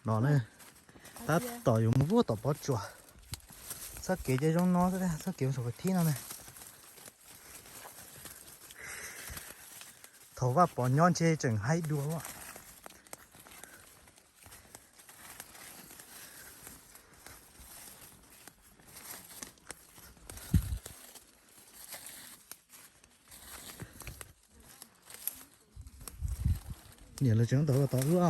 No na, tab tom yuav mus vuag tom pob tsuas. Txoj kev cov zoo no, txoj kev mus saum kwv thib no na. Thaum Vaj Pov nyob ntshe tseem haib dua. Niam lawv tseem tab tom ua.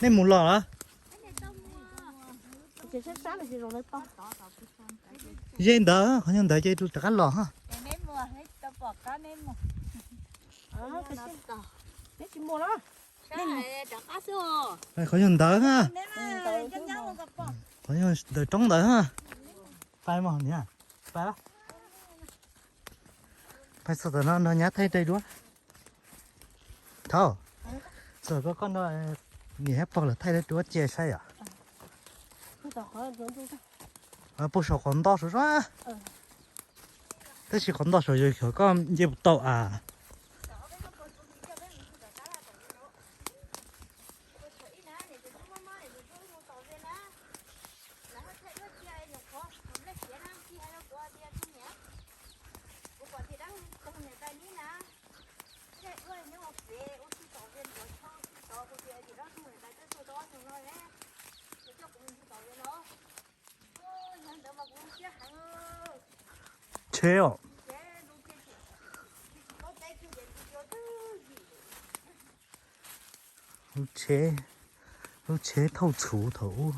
Nej mus los lawm? Ze ntawd, qhov nyuag ntawd ces rov qab los ha. Qhov nyuag ntawd ha. Qhov nyuag ntawd roob ntawd ha. Pais mog niam, pais. Pais txog tom no nrog nyab thaij dai duab. Thaum txog koj, koj nrog niam thiab pog lawv thaij dai duab cia saib yom. Puag saum qhov nto saud. Tab sis qhov nto saud yog xyov koj nce puas tau as. Tsheb os. Lub tsheb, lub tsheb thauj txhuv thaum ub.